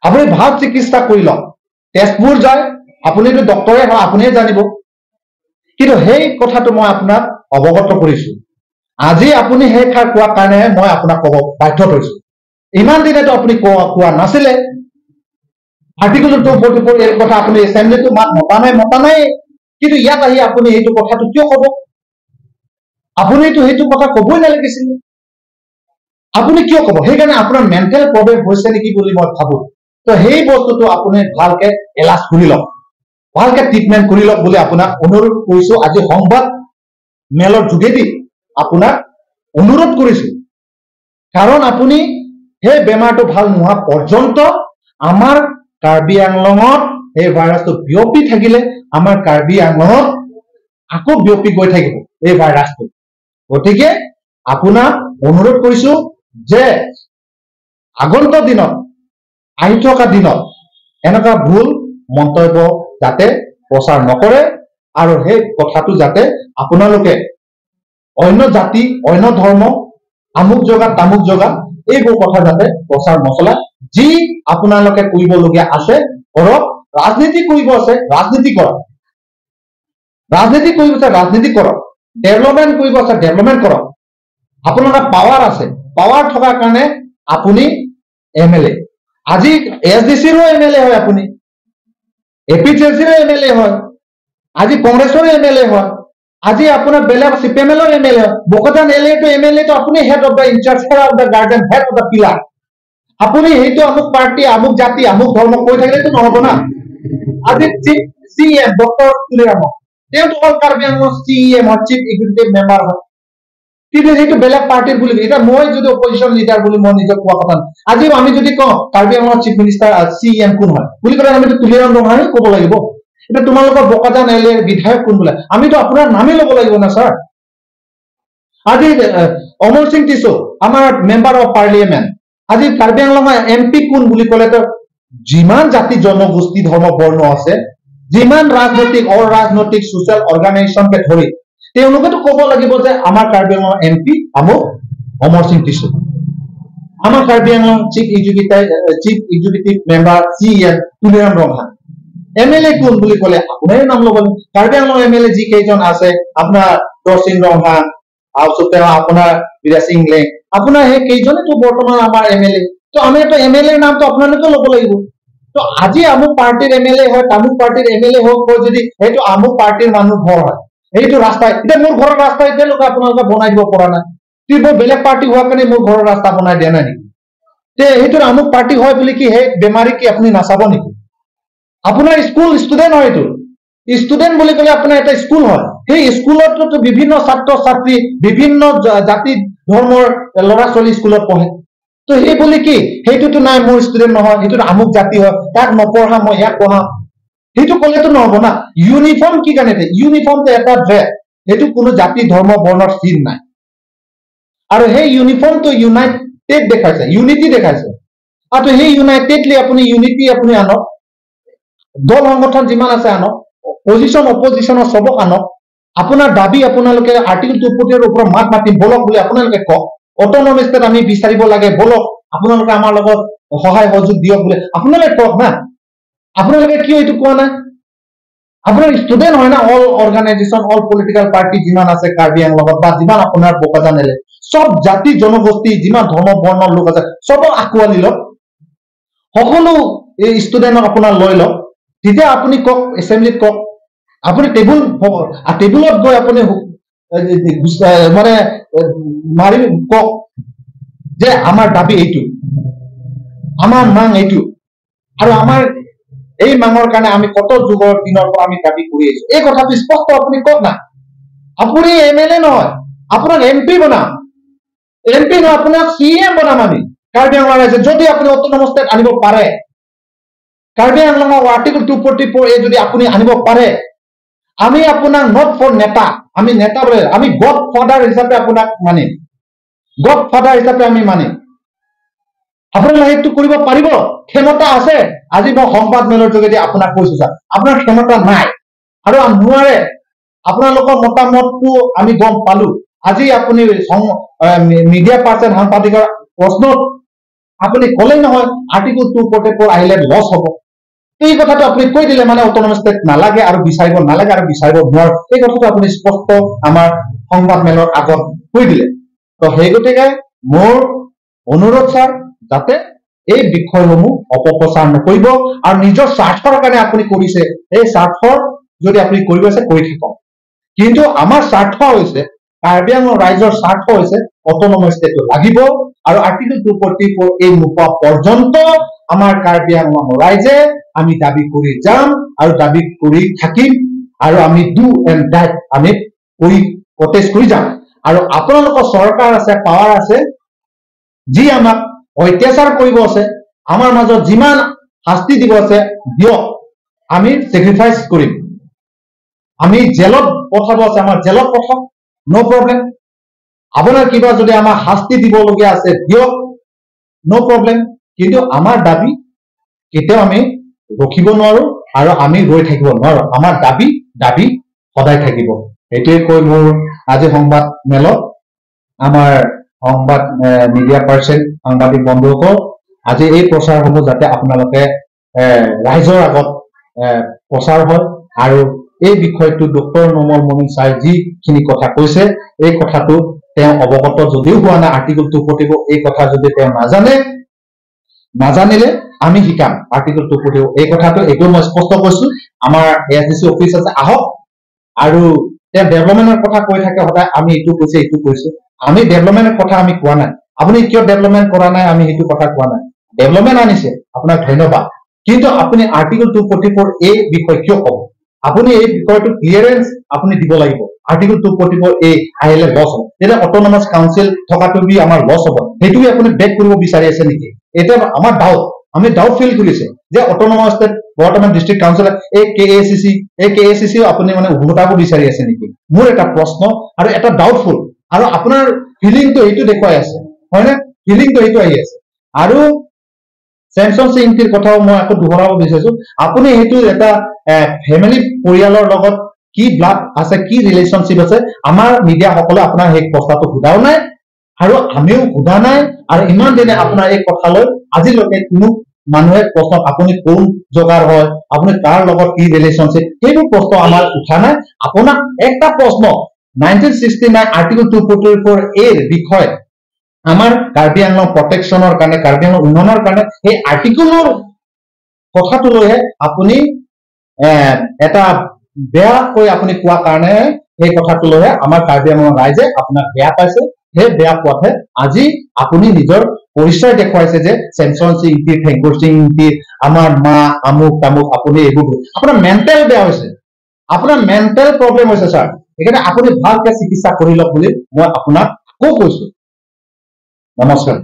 আপুনি ভাল চিকিৎসা কৰি লওক। তেজপুৰ যায়, আপুনিতো ডক্তৰে হয়, আপুনিয়ে জানিব। কিন্তু সেই কথাটো মই আপোনাক অৱগত কৰিছো। আজি আপুনি সেই খাৰ কোৱাৰ কাৰণেহে মই আপোনাক ক'ব বাধ্য হৈছো। ইমান দিনেতো আপুনি কোৱা নাছিলে। আৰ্টিকল 244 এই কথা আপুনি এছেম্বলিটো মাত মতা নাই, কিন্তু ইয়াত আহি আপুনি এইটো কথাটো কিয় ক'ব? আপুনিতো সেইটো কথা ক'বই নালাগিছিলে। আপুনি কিয় ক'ব? সেইকাৰণে আপোনাৰ মেণ্টেল প্ৰব্লেম হৈছে নেকি বুলি মই ভাবো। তো সেই বস্তুটো আপুনি ভালকে এলাজ কৰি লওক, ভালকে ট্ৰিটমেণ্ট কৰি লওক বুলি আপোনাক অনুৰোধ কৰিছো। আজি সংবাদ মেলৰ যোগেদি আপোনাক অনুৰোধ কৰিছো, কাৰণ আপুনি সেই বেমাৰটো ভাল নোহোৱা পৰ্যন্ত আমাৰ কাৰ্বি আংলঙত সেই ভাইৰাছটো বিয়পি থাকিলে আমাৰ কাৰ্বি আংলঙত আকৌ বিয়পি গৈ থাকিব এই ভাইৰাছটো। গতিকে আপোনাক অনুৰোধ কৰিছো যে আগন্তুক দিনত, আহি থকা দিনত এনেকুৱা ভুল মন্তব্য যাতে প্ৰচাৰ নকৰে, আৰু সেই কথাটো যাতে আপোনালোকে অন্য জাতি, অন্য ধৰ্ম, আমুক জগা তামুক জগা এইবোৰ কথা যাতে প্ৰচাৰ নচলায়। যি আপোনালোকে কৰিবলগীয়া আছে কৰক। ৰাজনীতি কৰিব আছে ৰাজনীতি কৰক, ৰাজনীতি কৰিব আছে ৰাজনীতি কৰক, ডেভেলপমেণ্ট কৰিব আছে ডেভেলপমেণ্ট কৰক। আপোনালোকৰ পাৱাৰ আছে, পাৱাৰ থকাৰ কাৰণে আপুনি এম এল এ, আজি এছ ডি চিৰো এম এল এ হয়, আপুনি এ পি জি এল চিৰো এম এল এ হয়, আজি কংগ্ৰেছৰো এম এল এ হয়, আজি আপোনাৰ বেলেগ চি পি এম এলৰ এম এল এ হয়, Bokajan L A M L A আপুনি head of the incharge, head of the guardian, head of the pillar. আপুনি সেইটো আমুক পাৰ্টি, আমুক জাতি, আমুক ধৰ্ম কৈ থাকিলেতো নহ'ব না। আজি চি এম ডক্টৰ তুলিৰাম, তেওঁতো all Karbi Anglong C M হয়, চিফ এক্সিকিউটিভ মেম্বাৰ হয়, কিন্তু সেইটো বেলেগ পাৰ্টিৰ বুলি। এতিয়া মই যদি অপজিশ্যন লিডাৰ বুলি মই নিজক কোৱা কথা, আজি আমি যদি কওঁ কাৰ্বি আংলঙৰ চিফ মিনিষ্টাৰ চি এম কোন হয় বুলি ক'লে আমিতো তুলিৰাম ৰংহাঙে ক'ব লাগিব। এতিয়া তোমালোকৰ বোকাজান এল এৰ বিধায়ক কোন বোলে, আমিতো আপোনাৰ নামেই ল'ব লাগিব না ছাৰ। আজি অমৰ সিং টিছু আমাৰ মেম্বাৰ অফ পাৰ্লিয়ামেণ্ট, আজি কাৰ্বি আংলঙৰ এম পি কোন বুলি ক'লে তো যিমান জাতি জনগোষ্ঠী ধৰ্ম বৰ্ণ আছে, যিমান ৰাজনৈতিক অৰাজনৈতিক ছচিয়েল অৰ্গেনাইজেশ্যনকে ধৰি তেওঁলোকেতো ক'ব লাগিব যে আমাৰ কাৰ্বি আংলঙৰ এম পি আমুক অমৰ সিং টিছু, আমাৰ Karbi Anglong chief executive member C M Tuliram Ronghang, M L A কোন বুলি ক'লে আপোনাৰে নাম ল'ব লাগিব। কাৰ্বি আংলং এম এল এ যি কেইজন আছে, আপোনাৰ দৰ্শিং ৰংহাং, তাৰপিছত তেওঁ আপোনাৰ বীৰা সিং লেং, আপোনাৰ সেই কেইজনেতো বৰ্তমান আমাৰ এম এল এ। তো আমি এম এল এৰ নামটো আপোনালোকেও ল'ব লাগিব। তো আজি আমুক পাৰ্টিৰ এম এল এ হয়, তামুক পাৰ্টিৰ এম এল এ হওক, যদি সেইটো আমুক পাৰ্টিৰ মানুহ ঘৰ হয়, সেইটো ৰাস্তা এতিয়া মোৰ ঘৰৰ ৰাস্তা এতিয়ালৈকে আপোনালোকে বনাই দিব পৰা নাই, কিন্তু মই বেলেগ পাৰ্টি হোৱাৰ কাৰণে মোৰ ঘৰৰ ৰাস্তা বনাই দিয়া নাই নেকি? তে সেইটো আমুক পাৰ্টি হয় বুলি কি সেই বেমাৰী কি আপুনি নাচাব নেকি? আপোনাৰ স্কুল ষ্টুডেণ্ট হয়, এইটো ষ্টুডেণ্ট বুলি ক'লে আপোনাৰ এটা স্কুল হয়, সেই স্কুলততো বিভিন্ন ছাত্ৰ ছাত্ৰী, বিভিন্ন জাতি ধৰ্মৰ ল'ৰা ছোৱালী স্কুলত পঢ়ে। তো সেই বুলি কি সেইটোতো নাই মোৰ ষ্টুডেণ্ট নহয়, সেইটোতো আমুক জাতি হয়, তাক নপঢ়াম মই ইয়াক পঢ়াম, সেইটো ক'লেতো নহ'ব না। ইউনিফৰ্ম কি কাৰণে? ইউনিফৰ্মটো এটা ড্ৰেছ, সেইটো কোনো জাতি ধৰ্ম বৰ্ণৰ চিন নাই। আৰু সেই ইউনিফৰ্মটো ইউনাইটেড দেখাইছে, ইউনিটি দেখাইছে। আৰু সেই ইউনাইটেডলি আপুনি ইউনিটি আপুনি আনক, দল সংগঠন যিমান আছে আনক, পজিশ্যন অপজিশ্যনৰ চবক আনক। আপোনাৰ দাবী আপোনালোকে আৰ্টিকল 244ৰ ওপৰত মাত মাতিম বলক বুলি আপোনালোকে কওক, অট'নমাছ ষ্টেট আমি বিচাৰিব লাগে বলক, আপোনালোকে আমাৰ লগত সহায় সহযোগ দিয়ক বুলি আপোনালোকে কওক না। আপোনালোকে কিয় এইটো কোৱা নাই? আপোনাৰ ষ্টুডেণ্ট হয় না, all organisation, all political party যিমান আছে কাৰ্বি আংলঙত বা যিমান আপোনাৰ বোকাজান এলে চব জাতি জনগোষ্ঠী যিমান ধৰ্ম বৰ্ণৰ লোক আছে চবক আঁকোৱালি লওক, সকলো এই ষ্টুডেণ্টক আপোনাৰ লৈ লওক। তেতিয়া আপুনি কওক, এছেম্বলিত কওক, আপুনি টেবুলত গৈ আপুনি মানে মাৰি কওক যে আমাৰ দাবী এইটো, আমাৰ মাং এইটো, আৰু আমাৰ এই মাঙৰ কাৰণে আমি কত যুগৰ দিনৰ পৰা আমি দাবী কৰি আহিছো। এই কথাটো স্পষ্ট আপুনি কওক না। আপুনি এম এল এ নহয়, আপোনাক এম পি বনাম, এম পি নহয় আপোনাক চি এম বনাম আমি কাৰ্বি আংলং ৰাইজে, যদি আপুনি অট'নমাছ ষ্টেট আনিব পাৰে। কাৰ্বি আংলঙৰ আৰ্টিকল 244 এ যদি আপুনি আনিব পাৰে, আমি আপোনাক not for নেতা, আমি নেতা বোলে আমি গড ফাদাৰ হিচাপে আপোনাক মানিম, গড ফাদাৰ হিচাপে আমি মানিম। আপোনালোকে সেইটো কৰিব পাৰিব, ক্ষমতা আছে। আজি মই সংবাদ মেলৰ যোগেদি আপোনাক কৈছো ছাৰ, আপোনাৰ ক্ষমতা নাই আৰু নোৱাৰে। আপোনালোকৰ মতামতটো আমি গম পালো। আজি আপুনি মিডিয়া পাৰ্চন সাংবাদিকৰ প্ৰশ্নত আপুনি ক'লেই নহয় আৰ্টিকল 244 আহিলে লছ হ'ব, এই কথাটো আপুনি কৈ দিলে মানে অট'নমাছ ষ্টেট নালাগে আৰু বিচাৰিব নালাগে আৰু বিচাৰিব নোৱাৰো, এই কথাটো আপুনি স্পষ্ট আমাৰ সংবাদ মেলৰ আগত কৈ দিলে। তো সেই গতিকে মোৰ অনুৰোধ ছাৰ, যাতে এই বিষয়সমূহ অপপ্ৰচাৰ নকৰিব আৰু নিজৰ স্বাৰ্থৰ কাৰণে আপুনি কৰিছে, এই স্বাৰ্থৰ যদি আপুনি কৰিব আছে কৰি থাকক, কিন্তু আমাৰ স্বাৰ্থ হৈছে কাৰ্বি আংলং ৰাইজৰ স্বাৰ্থ হৈছে অট'নমাছ ষ্টেটটো লাগিব আৰু আৰ্টিকল 244 এই নোপোৱা পৰ্যন্ত আমাৰ কাৰ্বি আংলং ৰাইজে আমি দাবী কৰি যাম আৰু দাবী কৰি থাকিম আৰু আমি do and ডাই আমি কৰি প্ৰটেষ্ট কৰি যাম। আৰু আপোনালোকৰ চৰকাৰ আছে, পাৱাৰ আছে, যি আমাক অত্যাচাৰ কৰিব আছে, আমাৰ মাজত যিমান শাস্তি দিব আছে দিয়ক, আমি চেক্ৰিফাইচ কৰিম। আমি জেলত পঠাব আছে, আমাৰ জেলত পঠাওক, ন' প্ৰব্লেম। আপোনাৰ কিবা যদি আমাক শাস্তি দিবলগীয়া আছে দিয়ক, ন' প্ৰব্লেম। কিন্তু আমাৰ দাবী কেতিয়াও আমি ৰখিব নোৱাৰো আৰু আমি ৰৈ থাকিব নোৱাৰো, আমাৰ দাবী সদায় থাকিব। সেইটোৱে কৈ মোৰ আজি সংবাদ মেলত আমাৰ সংবাদ মিডিয়া পাৰ্চন সাংবাদিক বন্ধুসকল, আজি এই প্ৰচাৰসমূহ যাতে আপোনালোকে ৰাইজৰ আগত প্ৰচাৰ হয় আৰু এই বিষয়টো ডক্টৰ নোমল মমিন ছাৰে যিখিনি কথা কৈছে, এই কথাটো তেওঁ অৱগত যদিও হোৱা নাই, আৰ্টিকল 244 এই কথা যদি তেওঁ নাজানে, নাজানিলে আমি শিকাম আৰ্টিকল 244 এই কথাটো। এইটো মই স্পষ্ট কৈছো, আমাৰ এ এছ ডি চি অফিচ আছে, আহক। আৰু তেওঁ ডেভেলপমেণ্টৰ কথা কৈ থাকে সদায়, আমি এইটো কৈছো এইটো কৈছো, আমি ডেভেলপমেণ্টৰ কথা আমি কোৱা নাই। আপুনি কিয় ডেভেলপমেণ্ট কৰা নাই আমি সেইটো কথা কোৱা নাই। ডেভেলপমেণ্ট আনিছে, আপোনাক ধন্যবাদ, কিন্তু আপুনি আৰ্টিকল 244 এই বিষয়ে কিয় ক'ব? আপুনি এই বিষয়টো ক্লিয়াৰেঞ্চ আপুনি দিব লাগিব। আৰ্টিকল 244 এ আহিলে লছ হ'ব, তেতিয়া অট'নমাছ কাউন্সিল থকাটো বি আমাৰ লছ হ'ব, সেইটো আপুনি বেক কৰিব বিচাৰি আছে নেকি? এতিয়া আমাৰ ডাউট, আমি ডাউট ফিল কৰিছে যে অট'নমাছ ষ্টেট বৰ্তমান ডিষ্ট্ৰিক্ট কাউন্সিল এই কে এ চি চি, এই কে এ চি চি আপুনি মানে উভতাব বিচাৰি আছে নেকি? মোৰ এটা প্ৰশ্ন আৰু এটা ডাউটফুল, আৰু আপোনাৰ ফিলিংটো এইটো দেখুৱাই আছে, হয়নে? ফিলিংটো এইটো আহি আছে। আৰু চেমচন সিংটিৰ কথাও মই আকৌ দোহৰাব বিচাৰিছো, আপুনি সেইটো এটা ফেমিলি পৰিয়ালৰ লগত কি ব্লাড আছে, কি ৰিলেশ্যনশ্বিপ আছে, আমাৰ মিডিয়াসকলে আপোনাৰ সেই প্ৰশ্নটো সোধাও নাই আৰু আমিও সোধা নাই। আৰু ইমান দিনে আপোনাৰ এই কথালৈ আজিলৈকে কোনো মানুহে প্ৰশ্ন, আপুনি কোন জগাৰ হয়, আপুনি কাৰ লগত কি ৰিলেশ্যনশ্বিপ, সেইবোৰ প্ৰশ্ন আমাৰ উঠা নাই। আপোনাক একটা প্ৰশ্ন, 1969 আৰ্টিকল 244 এৰ বিষয়ে আমাৰ কাৰ্বি আংলং প্ৰটেকশ্যনৰ কাৰণে, কাৰ্বি আংলং উন্নয়নৰ কাৰণে সেই আৰ্টিকলৰ কথাটো লৈহে আপুনি এটা বেয়াকৈ আপুনি কোৱা কাৰণে সেই কথাটো লৈহে আমাৰ কাৰ্বি আংলং ৰাইজে আপোনাক বেয়া পাইছে। সেই বেয়া পোৱাতহে আজি আপুনি নিজৰ পৰিচয় দেখুৱাইছে যে চেমচন সিং ইংতি, ঠেংকুৰ সিং ইংতি, আমাৰ মা আমুক তামুক, আপুনি এইবোৰ, আপোনাৰ মেণ্টেল বেয়া হৈছে, আপোনাৰ মেণ্টেল প্ৰব্লেম হৈছে ছাৰ। সেইকাৰণে আপুনি ভালকে চিকিৎসা কৰি লওক বুলি মই আপোনাক আকৌ কৈছো। নমস্কাৰ।